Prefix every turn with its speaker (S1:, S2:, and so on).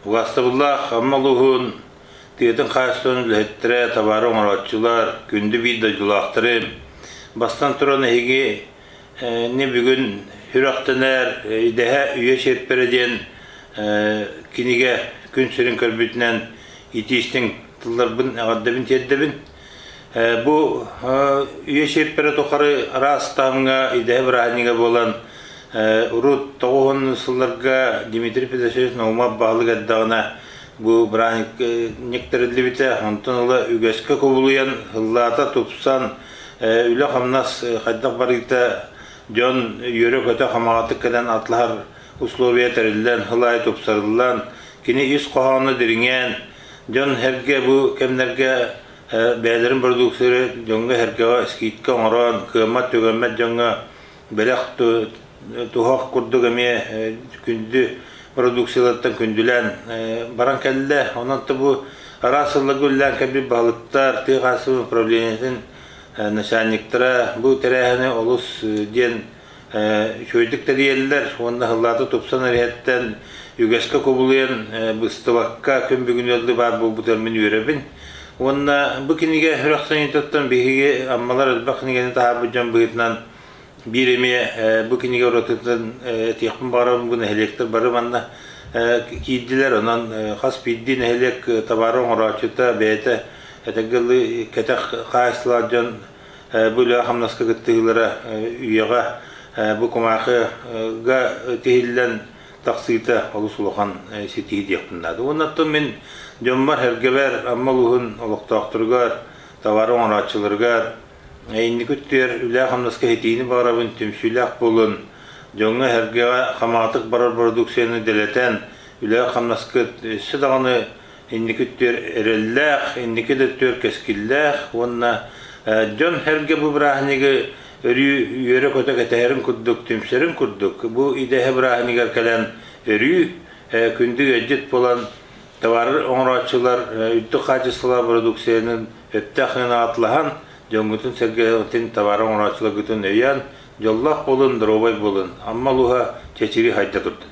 S1: Убаастабыллаах Амма улууһун тыатын хаһаайыстыбатын үлэһиттэрэ, табаары оҥорооччулар, күндү биир дойдулаахтарым! Бастатан туран эһиги не бүгүн сүрэхтэнэр Идэһэ үйэ чиэппэрэ диэн кинигэ күн сирин көрбүтүнэн итии-истиҥ тылларбын эҕэрдэбин тиэрдэбин. Бу үйэ чиэппэрэ тухары араас таһымҥа идэһэ бырааһынньыга буолан урут 90 сылларга Дмитрий Федосеевич Наумов баһылык эрдэҕинэ бу бырааһынньык тэриллибитэ. Онтон ыла үгэскэ кубулуйан, ыллаата тупсан, үлэ-хамнас хайдах барыыта дьон үөрэ-көтө хамаҕатык кэлэн атлаһар условия тэриллэн, сыл аайы тупсарыллан, кини ис хоһооно дириҥээн, дьон-сэргэ бу кэмнэргэ бэйэлэрин продукциялары дьоҥҥо-сэргэҕэ скидка оҥорон, кыаммат-түгэммэт дьоҥҥо бэлэх туһах курдук эмиэ күндү продукциялартан күндүлээн баран кэллэ. Онон бу араас сылларга үлэлээн кэлбит баһылыктар, тыа хаһаайыстыбатын управлениетын начальниктара бу тэрээһини олус диэн үчүгэйдик тэрийэллэр уонна сыллаата тупсан эриһэттэн үгэскэ кубулуйан быстыбакка күн бүгүн ыаллыы баар буолбутугар мин үөрэбин. Уонна бу кинигэ сүрэхтэниититтэн биһиги Аммалар элбэх кинигэни таһаарбыт дьон быһыытынан биир эмиэ бу кинигэ уратытын этиэхпин баҕарабын бу нэһилиэктэр бары манна киирдилэр. Онон хас биирдии нэһилиэк табаары оҥорооччута бэйэтэ этэргэ кэтэх хаһаайыстыбалаах дьон бу үлэҕэ-хамнаска кыттыһыылара үйэҕэ бу кумаахыга тиһиллэн тахсыыта олус улахан ситиһии диэхпин наада. Уонна оттон мин дьоммор-сэргэбэр, Амма улууһун олохтоохторугар, табаары оҥорооччуларыгар инники өттүгэр үлэҕэ-хамнаска ситиһиини баҕарабын, түмсүүлээх буолун, дьоҥҥо-сэргэҕэ хамаҕатык барар бородууксуйаны дэлэтэн, үлэҕэ-хамнаскыт өссө даҕаны инники өттүгэр эрэллээх, инники да өттүгэр кэскиллээх уонна дьон-сэргэ бу бырааһынньыгы өрүү үөрэ-көтө кэтэһэрин курдук, түмсэрин курдук, бу идэһэ бырааһынньыгар кэлэн өрүү күндү ыалдьыт буолан табаары оҥорооччулар үрдүк хаачыстыбалаах бородууксуйаны өптөөх атлаһан, дьоҥҥутун-сэргэҕитин табаары оҥорооччуларгытын өйөөн, дьоллоох буолун, доруобай буолун, Амма улууһа чэчирии хайда турдун.